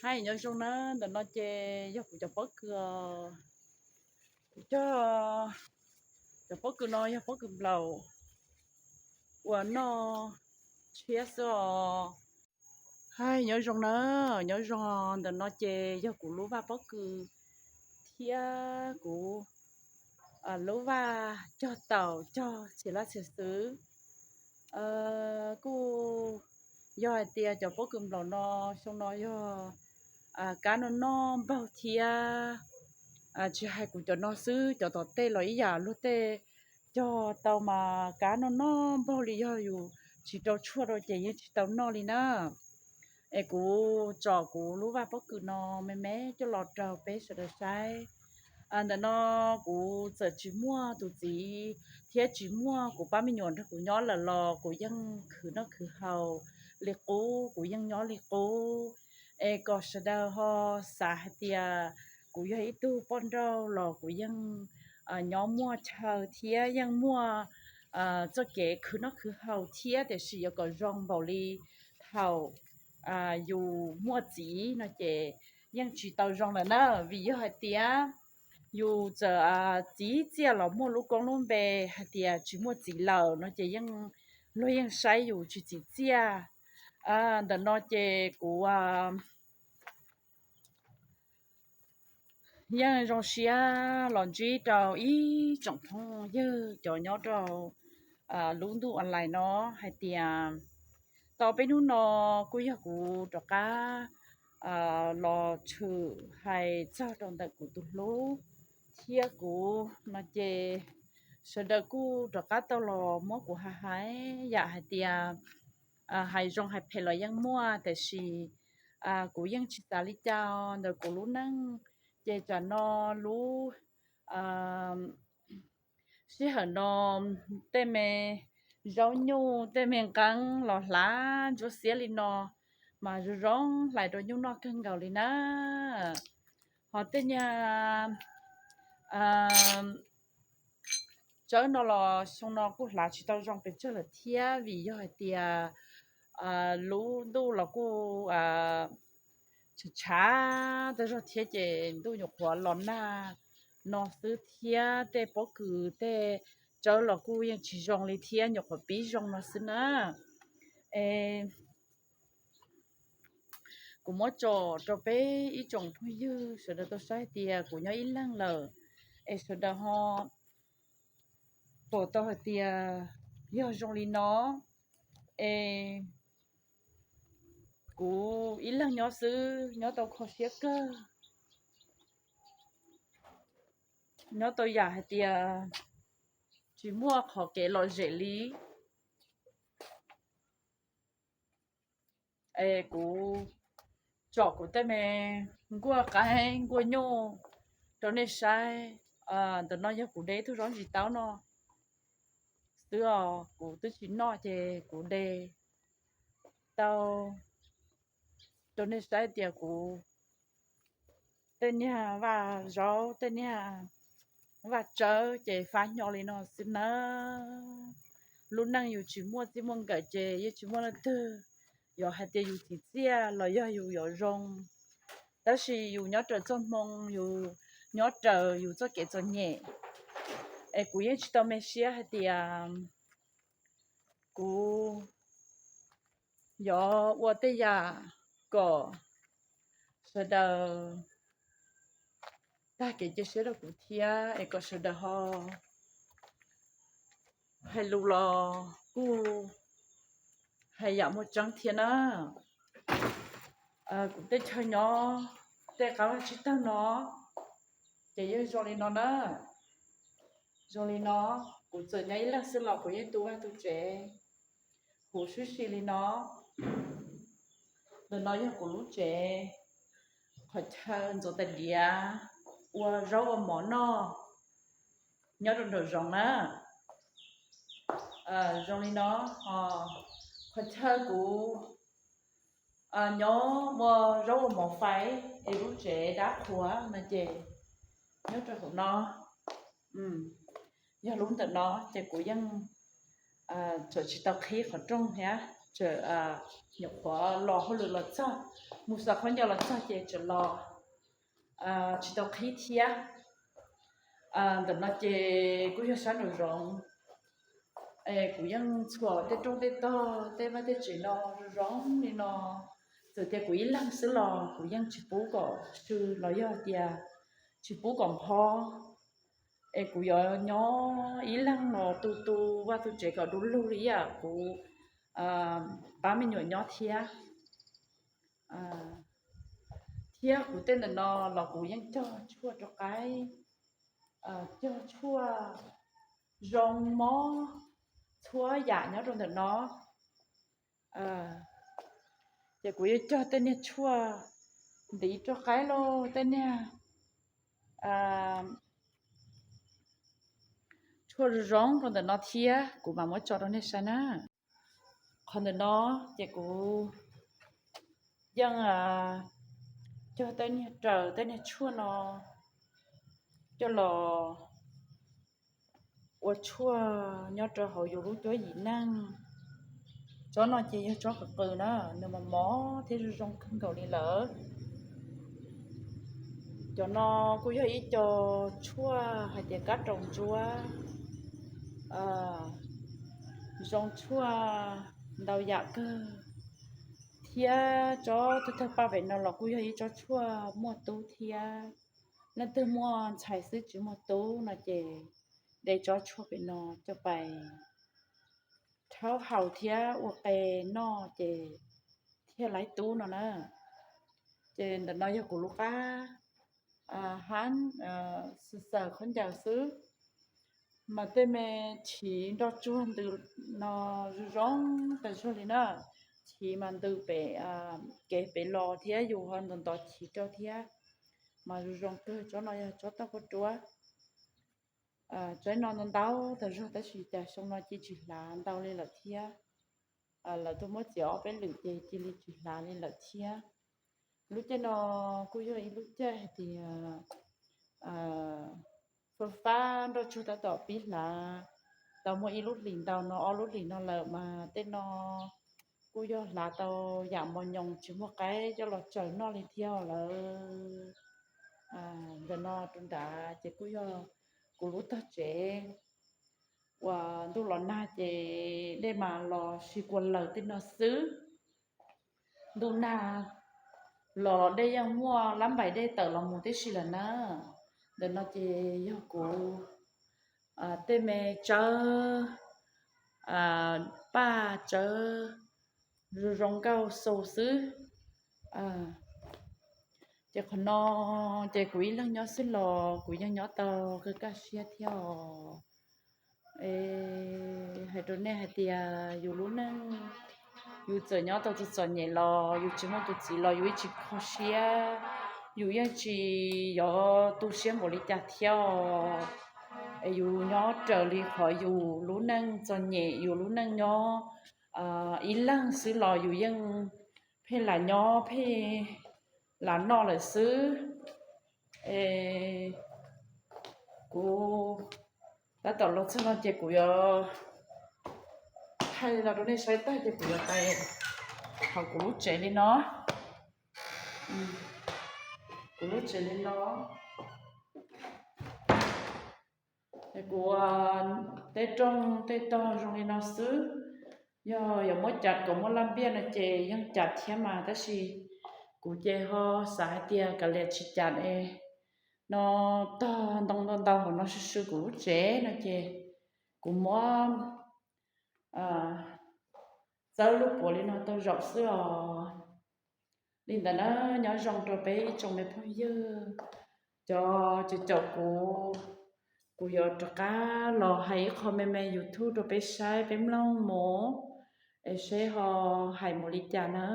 Hais nyob zoo na, ntawm no ces yog kuv cov pob kws, kuv cov, cov pob kws no yog pob kws nplaum uas noj tshiab xwb os. Hais nyob zoo na, nyob zoo, ntawm no ces yog kuv lub vaj pob kws thiab kuv lub vaj cog taum cog txhia lab txhia xwm. Kuj yog hais tias cov pob kws nplaum no xyoo no yog kab noj noj npaug thiab. Tsis hais kuv cov no xwb, cov tom tej los ib yam, luag tej cog tau mas kab noj noj npaug li, yog yus tsis rau tshuaj rau ces yeej tsis tau noj li na. Es kuv tsom kuv lub vaj pob kws no me me coj los rau peb sawv daws saib. Ntawm no kuv txawm tsis muaj tus txiv thiab tsis muaj kuv pab me nyuam nrog kuv nyob lawm los kuv yeej khwv noj khwv haus li qub, kuv yeej nyob li qub. Es kom sawv daws ho xav hais tias kuv yog ib tug poj nrauj los kuv yeej nyob muaj chaw thiab yeej muaj txoj kev khwv noj khwv haus thiab, tiam sis yuav kom zoo npaum li thaum yus muaj txiv no ces yeej tsis tau zoo lawm na. Vim yog hais tias yus txawm txiv txiaj los muaj lub koob lub npe, hais tias tsis muaj txiv lawm no ces yeej, luag yeej saib yus tsis txim txiaj. Ntawm no ces kuv yeej zoo siab los ntsib rau ib tsoom phooj ywg cov nyob rau lub ntuj online no hais tias tau peb hnub no kuj yog kuv rov qab los tshwm hais txog rau ntawm kuv tus hlub thiab kuv no ces sawv daws kuj rov qab tau los muab kuv hais hais yam hais tias hais zoo hais phem los yeej muaj, tiam sis kuv yeej tsis xav li cas ntawm kuv lub neej. Ces tsam no lub sij hawm no tej me zaub nyuj tej me nqeeb los hlav ntsuab xiab li no mas zoo zoo hlais rau nyuj noj kawg nkaus li na. Ho tej niag tsawb no los xyoo no kuj hlav tsis tau zoo pes tsawg lawm thiab, vim yog hais tias lub ntuj los kuj tshav tshav tag zog thiab ces ntuj nyuam qhuav los nag no xwb thiab tej pob kws tej tsawb los kuj yeej tsis zoo li thiab, nyuam qhuav pib zoo no xwb na. Es kuv muab tsom rau peb ib tsoom phooj ywg sawv daws tau saib hais tias kuv nyob ib leeg lawm, es sawv daws ho pom tau hais tias yog zoo li no, es kuv ib leeg nyob xwb nyob tau kho siab kawg, nyob tau yam hais tias tsis muaj qhov kev lom zem li. Es kuv tsom kuv tej me nkuaj qaib nkuaj nyuj rau nej saib. Ntawm no yog kuv de ib tug zaub ntsis taub no xwb os, kuv twb tsis noj ces kuv de tau rau nej saib tias kuv tej niag vaj zaub tej niag vaj tsawb ces fab nyo li no xwb nawb. Lub neej yus tsis muaj txij muaj nkawm ces yeej tsis muaj leej twg yuav hais tias yus txim txiaj los yog yus yuav zoo, tab sis yus nyob raws txoj hmoo, yus nyob raws yus txoj kev txom nyem. Es kuv yeej tsis tau me siab hais tias kuv yuav ua tej yam kom sawv daws tag kev cia siab rau kuv thiab es kom sawv daws ho hais lus los kuj hais yam muaj tseeb thiab na. Kuv tej chaw nyob tej qab vaj tsib taug no ces yeej zoo li no na. Zoo li no, kuv txawm nyob ib leeg xwb los kuv yeej tu vaj tu tsev huv sib si li no. Ntawm no yog kuv lub tsev, qhov chaw ntxuav tais diav, ua zaub ua mov noj nyob rau nraum zoov na. Zoo li no, qhov chaw kuv nyob ua zaub ua mov faib es lub tsev dab qhuav no ces nyob rau hauv no. Yog lub ntawm no ces kuv yeej tseem tsis tau qhib qhov rooj thiab. tseem nyuam qhuav los hauj lwm los txog, mus xaws khaub ncaws los txog ces tseem los tsis tau qhib thiab. Ntawm no ces kuj yog sab nraum zoov, kuv yeej txhuam tej rooj tej tog tej vaj tej tsev no zoo zoo li no. Txawm tias kuv ib leeg xwb los kuv yeej tsis pub kom sw los yog tias tsis pub kom npho, es kuv yuav nyob ib leeg los tu tu vaj tu tsev kom du lug li yam kuv pab me nyuam nyob thiab. Thiab kuv tej ntawm no los kuv yeej cog tshuaj rau qaib, cog tshuaj zoo mob txhua yam nyob rau ntawm no. Ces kuv yuav cog tej niag tshuaj ntiv rau qaib los tej niag tshuaj zoo zoo rau ntawm no thiab kuv mam muab tso rau nej saib na. Qhov ntawm no ces kuv yeej cog tej niag raws tej niag tshuaj no coj los ua tshuaj nyob rau hauv yus lub cuab yim neej. Tsob no ces yog tsob qws qws na, nws mos mos thiab zoo zoo kawg nkaus li lawm. Cov no kuj yog ib co tshuaj hais tias kab raus ntsuab, zoo tshuaj ntau yam kawg. Thiab tsob tug tawg paj pem no los kuj yog ib tsob tshuaj muaj tub thiab. Leej twg muaj ntxhais xwb tsis muaj tub no ces de tsob tshuaj pem no coj pais rhaub haus thiab ua qe noj ces thiaj laib tub no na. Ces ntawm no yog kuv lub qab hab xaws khaub ncaws xwb. Mas tej me chiv nroj tsuag ntws no zoo zoo tas zog li na. Chiv mas ntws pem kev pem los thiab yus ho ntov ntov chiv rau thiab, mas zoo zoo kawg. Tsob no yog tsob tauj kuj ruab. Tsob no ntau ntau tas zog tab sis cas xyoo no cia tsis hlav ntau li lawm thiab. Lawv tuaj muab txiav ob peb lwm ces cia li tsis hlav li lawm thiab. Lub caij no kuj yog ib lub caij hais tias fab fab nroj tsuag tab tom pib hlav tau muaj ib lub hlis ntau no ob lub hlis no lawm mas tej no kuj yog hlav tau yam mos nyoos tsis muaj qaib coj los tsaws noj li thiab lawm. Ntawm no rau nrad ces kuj yog kuv lub tog tsev uas ntuj los nag ces dej mas los sib kua lawm tej no xwb. Ntuj nag los dej yeej muaj lab npaim dej tawm los mus tib si lawm na. Ntawm no ces yog kuv tej me tsawb paj tsawb zoo zoo nkauj xu xwb. Ces qhov no ces kuv ib leeg nyob xwb los kuv yeej nyob tau kaj kaj siab thiab os. Hais rau nej hais tias yus lub neej, yus txawm nyob tau txom txom nyem los yus tsis muaj tus txiv los yus ib tsis kho siab, yus yeej tsis yuav tu siab npaum li cas thiab os. Es yus nyob raws li qhov yus lub neej txom nyem, yus lub neej nyob ib leeg xwb los yus yeej pheej lam nyob pheej lam noj lawm xwb. Es kuv tab tom los txog no ces kuv yuav thaij los rau nej saib tag ces kuv yuav pais hauv kuv lub tsev li no. Kuv lub tsev li no. Kuv tej rooj tej tog zoo li no xwb. Yog yuav muab cav kom muaj laj npiaj no ces yeej cav thiab mas tab sis kuv ces ho xav hais tias kav liam tsis cav es no tog ntoo ntau ntau hauv no sw sw kuv lub tsev no ces kuv muab txawb lub puav li no tau zaum xwb os. Li ntawd na, nyob zoo rau peb ib tsoom me phooj ywg. Cov caum kuv, kuv yuav rov qab los hais ib qho me me YouTube rau peb saib peb mloog mus, es seb ho hais mus li cas na.